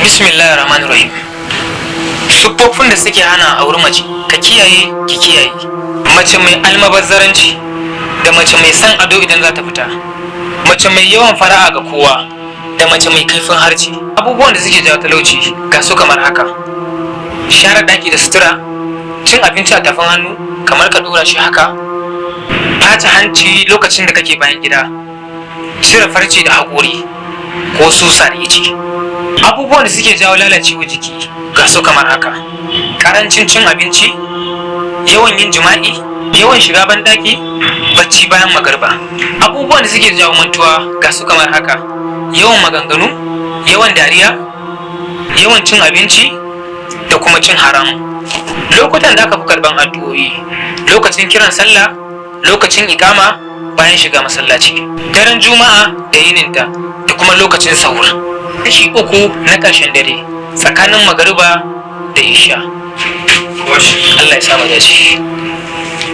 Bismillahir Rahmanir Rahim. Siffofin da suke hana auri mace, ka kiyaye, ki kiyaye. Mace mai almabazzaranci da mace mai son ado idan za ta fita. Mace mai yawan fara'a ga kowa da mace mai kaifin harci. Abubuwan da suke jawo talauci ga su kamar haka. Share daki da sutura, cin abinci a tafin hannu kamar ka dora shi haka, face hanci lokacin da kake bayan gida, cire farce da haƙori ko susa da ice. Abubuwan da suke jawo lalacewa jiki ga su kamar haka: ƙarancin cin abinci, yawan yin jima'i, yawan shiga banɗaki, bacci bayan magarba. Abubuwan da suke jawo mantuwa ga su kamar haka: yawan maganganu, yawan dariya, yawan cin abinci da kuma cin haramun. Lokutan da aka fi karɓan addu'o'i: lokacin kiran sallah, lokacin ikama, bayan shiga masallaci, daren Juma'a da yininta, da kuma lokacin sahur, kashi uku na ƙarshen dare tsakanin magariba da isha. Allah ya samu dace.